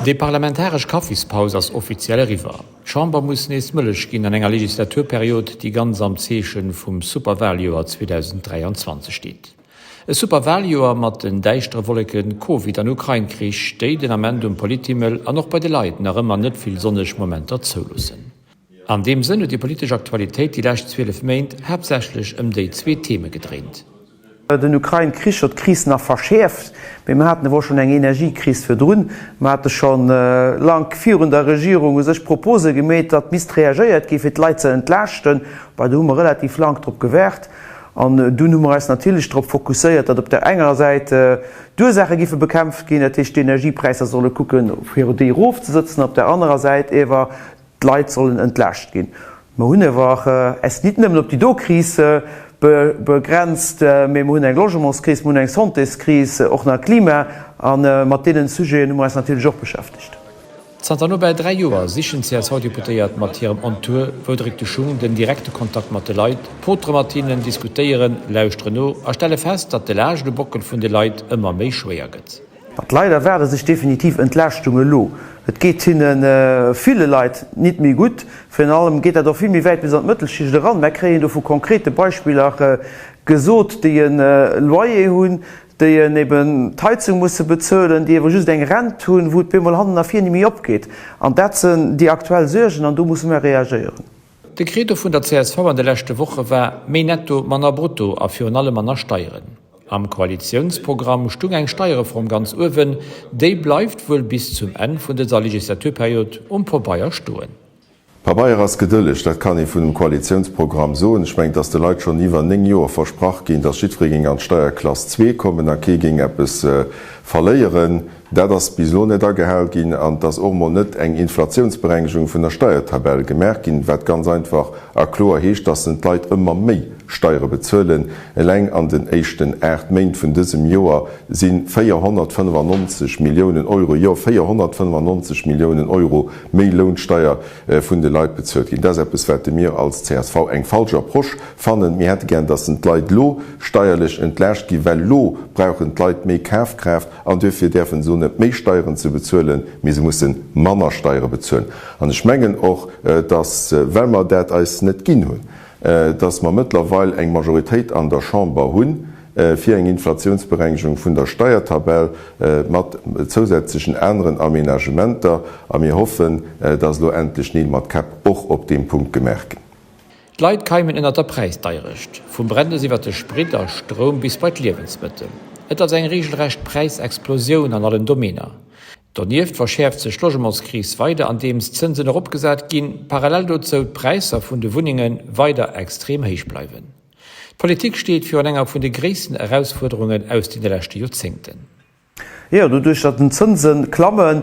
Déi parlamentaresch Kaffispaus ass offiziell eriwwer. D'Chamber muss nees Mëllech ginn an enger Legislaturperiod, déi ganz am Zeeche vum Superwaljoer 2023 steet. E Superwaljoer mat den däischtere Wolleke Covid an Ukrain-Krich, déi den Ament um Polithimmel an och bei de Leit nach ëmmer net vill sonneg Momenter zouloossen. An deem Sënn huet déi politesch Aktualitéit déi lescht 12 Méint haaptsächlech ëm déi zwee Theme gedréint. Den Ukrain-Krich huet d'Kris nach verschäerft, mee mer haten ewell schonn eng Energiekris virdrun. Mer hate scho lank virun der Regierung u sech Propose gemeet, datt misst reagéiert gi fir d'Leit ze entlaaschten. Bei do hu mer relativ lank drop gewaart. An dunn hu mer eis natierlech drop fokusséiert, datt op der enger Säit d'Ursaache giffe bekämpft ginn, dat heescht d'Energiepräisser solle kucken, fir déi erofzesëtzen, op der anerer Säit ewer D'Leit sollen entlaascht ginn. Mer hunn ewer es nit nëmmen op déi do Kris begrenzt, mee mer hunn eng Logementskris, mer hunn eng Santéskris, och nach Klima, a mat deenen Sujeten hu mer eis natierlech och beschäftegt. Zanter no bal 3 Joer sichen d'CSV-Deputéiert mat hirem On Tour Wou dréckt de Schung den direkte Kontakt mat de Leit, potere mat hinnen, diskutéieren, lauschteren no a stelle fest, datt de Laascht um Bockel vun de Leit ëmmer méi schwéier gëtt. Ma d'Leit erwaarde sech definitiv Entlaaschtung elo. Et geet hinne, ville Leit, nit méi gutt. Virun allem geet dat och vill méi wäit bis an d'Mëttelschicht eran. Mär kréien dovu konkrete Beispiller gesot, déi e Loyer hunn, déi eben d'Heizung musse bezuelen, déi ewer just eng Rent hunn, wou et bemol hannen a vir ni méi opgeet. An dat sënn déi aktuell Suergen an do musse mär reagéieren. De Credo vun der csv an de leschte Woche war, méi Netto, manner Brutto a virun allem manner Steieren. Am Koalitiounsprogramm stung eng Steierreform ganz uewen. Déi bleift wuel bis zum Enn vun dëser Legislaturperiod um Pobeier stoen. Pabeier ass gedëlleg, dat kann ee vun dem Koalitiounsprogramm soen. Ech mengen, et ass de Leit schonn iwwer 9 Joer versprach ginn, datt jiddweree géing an d'Steierklass zwee kommen a kee géing eppes verléieren. Dat ass bis elo net agehal ginn an et ass och emol net eng Inflationsberengegung vun der Steiertabell gemaach ginn, wat ganz einfach a kloer heescht, dass en d'Leit ëmmer méi Steiere bezuelen. Eleng an den éischten 8 Méint vun dësem Joer si 495 Milliounen Euro, jo 495 Milliounen Euro méi Lounsteier vun de Leit bezuelt ginn. Dat ass eppes, wat mir als csv eng falsch Approche fannen. Mir hätte gären, dass en d'Leit elo steierlech entlaascht ginn, well elo brauchen d'Leit méi Kafkraaft. An duerfir däerfen se och net méi Steieren ze bezuelen, mee se musse manner Steiere bezuelen. An ech mengen och, dass, well mer dat eis net ginn hunn, dass mer mëttlerweil eng Majoritéit an der Chamber hu fir eng Inflationsberengegung vun der Steiertabell mat zousätzlechen aneren Aménagementer. A mir hoffen, dass elo endlech Neel mat Käpp och op deem Punkt gemaach ginn. D'Leit keimen ënnert der Präisdeierecht, vum Brennes iwwer de Sprit a Stroum bis bei d'Liewensmëttel. Et ass eng reegelrecht Präisexplosioun an allen Domainer. Donieft verschäerft sech d'Logementskris weider andeems d'Zënsen eropgesat ginn, parallel dozou d'Präisser vun de Wunnenge weider extrem héich bleiwen. D'Politik steet virun enger vun de gréissten Erausfuerderungen aus deene leschte Joerzéngten. Jo, doduerch datt den Zënse klammen,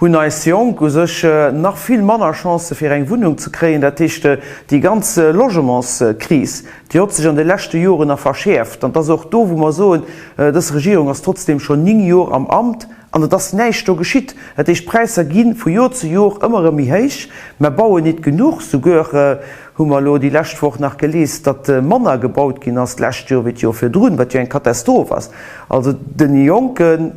hunn eis Jonk u sech nach vill manner Chancë fir eng Wunnung ze kréien. Dat heescht, déi ganz Logementskris, déi hott sech an de leschte Joren nach verschäerft. An et ass och do, wou mer soen, dës Regierung ass trotzdeem schonn 9 Jor am Amt an et ass näischt do geschitt. Dat heescht, d'Präisser gi vu Jor zu Jor ëmmer erëm méi héich. Mer bauen nit genuch, souguer Hu mer elo déi lescht Woch nach gelies, datt manner gebaut ginn ass d'lescht Joer wéi d'Joer virdrun, wat jo eng Katastroph ass. Also de Jonke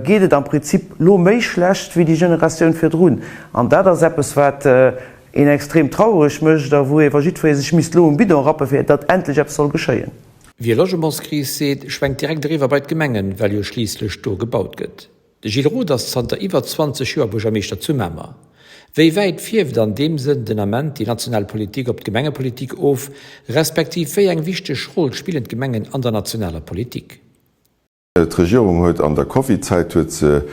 geet et am Prinzip lo méi schlecht wéi déi Generatioun virdrun. An dat ass eppes, wat een extrem trauereg mécht a wou ewer jiddweree sech misst lo um Bidon rappe fir datt endlech eppes soll geschéien. Wie Logementskris seet, schwenkt direkt eriwwer bei d'Gemengen, well jo schliisslech do gebaut gëtt. De Gilles Roth ass zanter iwwer 20 Joer Buergermeeschter zu Mamer. Wéi wäit fierft an deem Sënn den Ament déi national Politik op d'Gemengepolitik of, respektiv wéi eng wichteg Roll spillen d'Gemengen an der nationaler Politik? D'Regierung huet an der Covid-Zäit huet se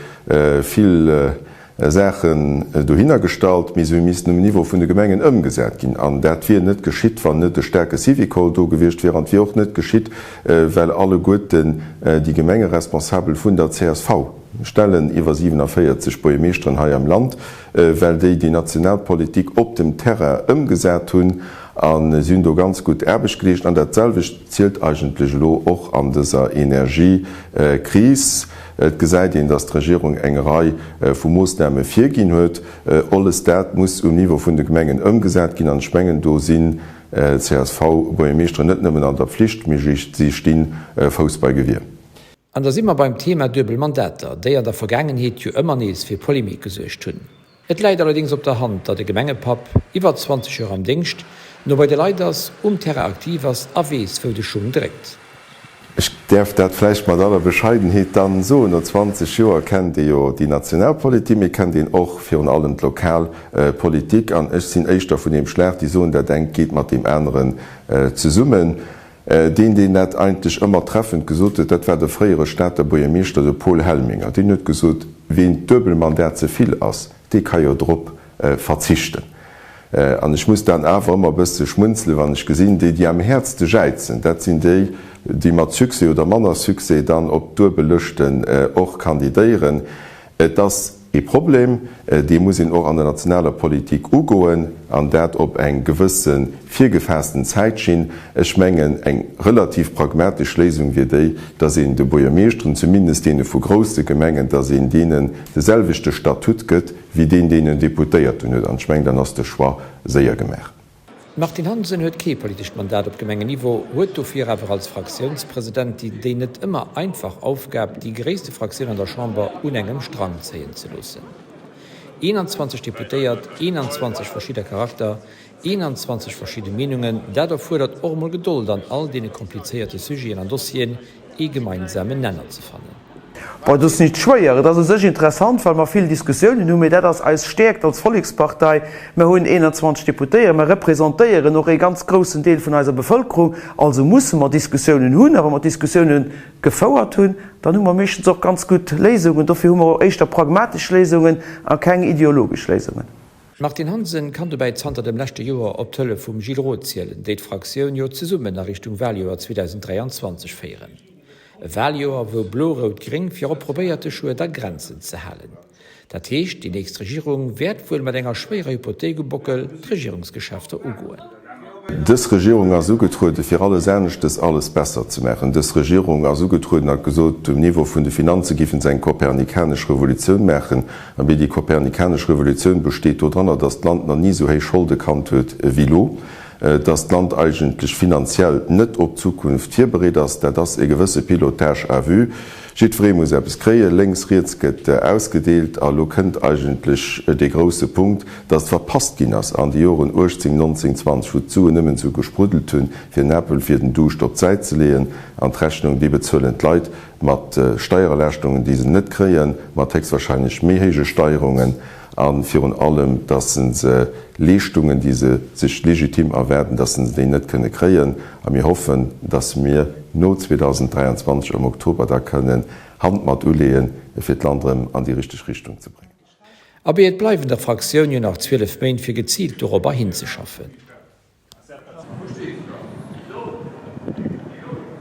vill Saachen dohinner gestallt, mee se hu missten um Niveau vun de Gemengen ëmgesat ginn. An dat wier net geschitt, wann net e staarke Syvicol do gewiescht wier. An et wier och net geschitt, well alleguerten déi Gemengeresponsabel vun der csv stellen, iwwer 47 Buergermeeschteren hei am Land, well déi déi national Politik op dem Terrain ëmgesat hunn. A si hunn do ganz gutt Aarbecht geleescht. An dat selwecht zielt eigentlech elo och an dëser Energiekris. Et gesäit een, datt d'Regierung eng Rei vu Moossname virginn huet. Alles dat muss um Niveau vun de Gemengen ëmgesat ginn. An ech mengen, do sinn. CSV-Buergermeeschteren net nëmmen an der Pflicht, mee si sti Fouss bei Gewier. An da si mer beim Thema duebel Mandater, déi an der Vergaangenheet jo ëmmer nees fir Polemik gesuergt hunn. Et läit allerdéngs op der Hand, datt e Gemengepapp, iwwer 20 Joer am Déngscht, no bei de Leit ass, um Terrain aktiv ass a weess, wou de Schung dréckt. Ech däerf dat vläicht mat aller Bescheidenheet dann soen, no 20 Joer kennt ee jo déi national Politik, mee kennt een och virun allem d'lokal Politik. An ech sinn éischter vun deem Schlag, déi soen, dat engt geet mat deem aneren zesummen. Deen, deen dat eigentlech ëmmer treffend gesot huet, dat war de fréiere Stater Buergermeeschter, de Paul Helminger. Deen huet gesot, Ween d'Duebelmandat ze vill ass, dee ka jo drop verzichten. An ech muss dann awer ëmmer e bësse schmunzelen, wann ech gesinn, déi, déi am häertste jäizen, dat sinn déi, déi mat Succès oder manner Succès dann op Duebellëschten och kandidéieren. Et ass ee Problem, dee muss een och an der nationaler Politik ugoen, an dat op eng gewësse virgefaassten Zäitschinn. Ech mengen, eng relativ pragmatesch Léisung wier déi, datt een de Buergermeeschteren, zumindest deene vu grousse Gemengen, datt een deenen de selwechte Statut gëtt wéi deen, deen en Deputéierten huet. An ech mengen, dann ass de Choix séier gemaach. D'Martine Hansen huet kee politescht Mandat op Gemengenniveau, huet dofir awer als Fraktiounspresidentin déi net ëmmer einfach Aufgab, déi gréisste Fraktioun an der Chamber un engem Strang zéien ze loossen. 21 Deputéiert, 21 verschidder Charakter, 21 verschidde Meenungen, dat erfuerdert och emol Gedold an all deene komplizéierte Sujeten an Dossieren, ee gemeinsamen Nenner ze fannen. Bon, et ass nit schwéier. Et ass u sech interessant, well mer vill Diskussiounen hunn, mee dat ass eis Stäerkt als Vollekspartei. Mer hunn 21 Deputéiert, mer representéieren och ee ganz groussen Deel vun eiser Bevëlkerung, also musse mer Diskussiounen hunn. A wa mer Diskussiounen gefouert hunn, dann hu mer meeschtens och ganz gutt Léisungen. Dofir hu mer och éischter pragmatesch Léisungen a keng ideologesch Léisungen. D'Martine Hansen kann dobäi zanter dem leschte Joer op d'Hëllef vum Gilles Roth zielen, déi d'Fraktioun jo zesummen a Richtung Waljoer 2023 féieren. E Waljoer, wou Blo-Rout-Gréng virop probéiert de Schued a Grenzen ze halen. Dat heescht, déi nächst Regierung wäert wuel mat enger schwéierer Hypothéik um Bockel d'Regierungsgeschäfter ugoen. Dës Regierung ass ugetruede fir alles aneschtes alles besser ze maachen. Dës Regierung ass ugetrueden a huet gesot, um Niveau vun de Finanze géife se eng kopernikanesch Revolutioun maachen. Abee, déi kopernikanesch Revolutioun besteet dodranner, datt d'Land nach ni esou héich Scholde kannt huet wéi elo, datt d'Land eigentlech finanziell net op d'Zukunft virbereet ass. Dat ass e gewësse Pilotage à vue. Jiddweree muss eppes kréien, lénks, riets gëtt ausgedeelt a lo kënnt eigentlech dee grousse Punkt, datt verpasst ginn ass an de Joren 18, 19, 20, wou d'Suen nëmmen esou gespruddelt hunn, fir en Apel fir den Duuscht op d'Säit ze leeën an d'Rechnung, déi bezuelen d'Leit mat Steiererlaaschtungen, déi se net kréien, mat héchstwahrscheinlech méi héije Steierungen a virun allem, datt se Leeschtungen, déi se sech legitim erwaarden, datt se déi net kënne kréien. A mir hoffen, datt mir no 2023 am Oktober da kënnen Hand mat uleeën, fir d'Land erëm an déi richteg Richtung ze bréngen. Abee, et bleiwen der Fraktioun jo nach 12 Méint fir geziilt dorobber hinzeschaffen.